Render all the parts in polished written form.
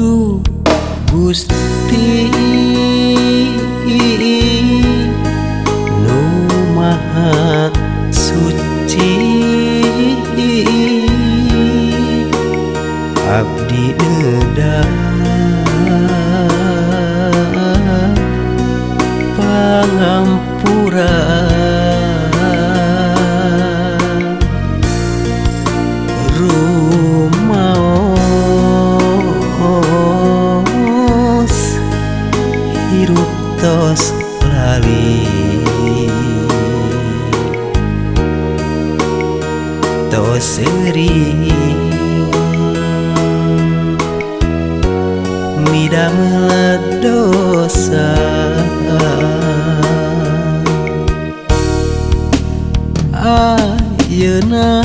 Duh Gusti nu Maha Suci, abdi edan pangampura. Rumaos hirup tos lali, tos seuri midamel dosa. Ayeuna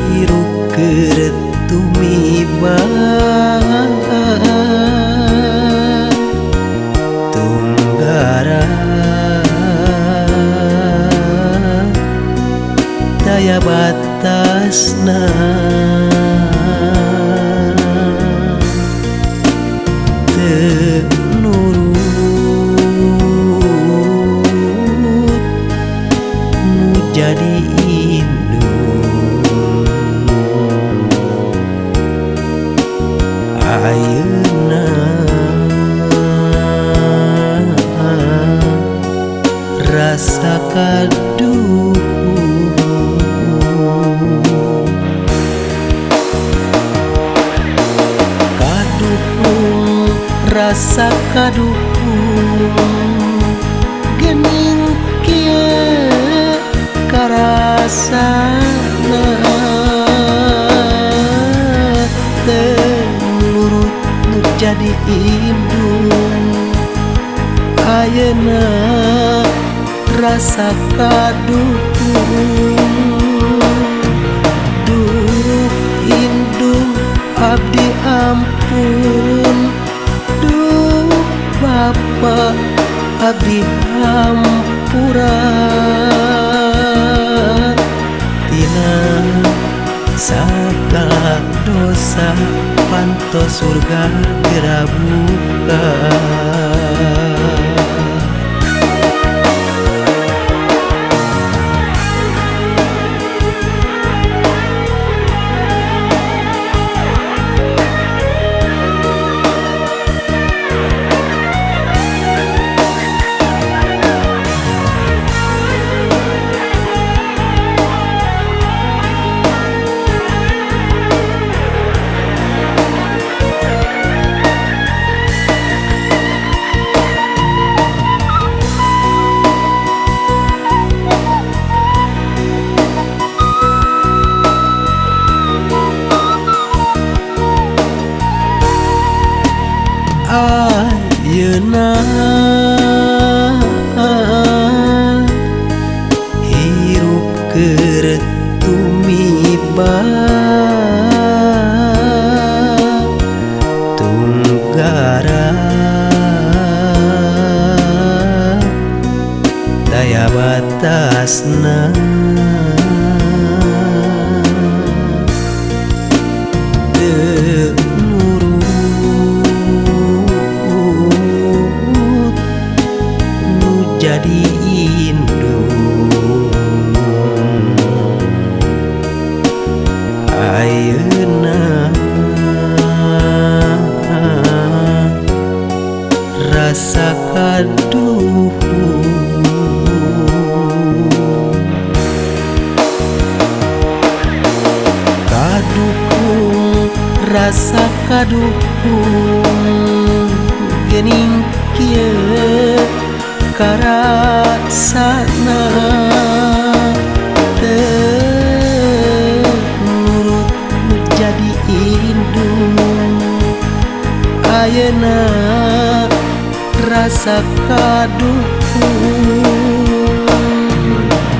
hirup keur tumiba tunggara daya batasna. Teu nurut nu jadi indung. Ayeuna rasa kaduhung, kaduhung rasa kaduhung, geuning kieu karasana. Teu nurut nu jadi indung, ayeuna rasa kaduhung. Duh indung abdi ampun, duh Bapa abdi hampura. Tina sagala dosa pantos surga geura buka. Ayeuna hirup keur tumiba tunggara daya batasna. Teu nurut nu jadi indung. Ayeuna rasa kaduhung, kaduhung rasa kaduhung, geuning kieu karasana. Teu nurut nu jadi indung, ayeuna rasa kaduhung.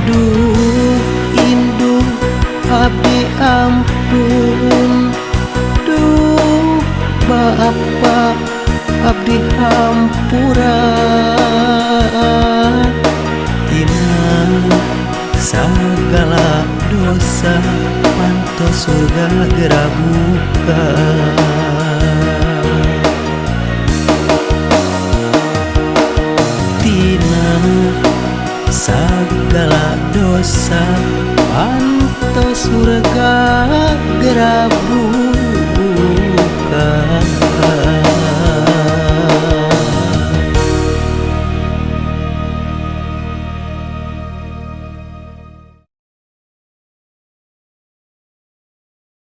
Duh indung abdi ampun, duh Bapa abdi hampura. Tina sagala dosa pantos Surga geura buka. Tina sagala dosa panto surga.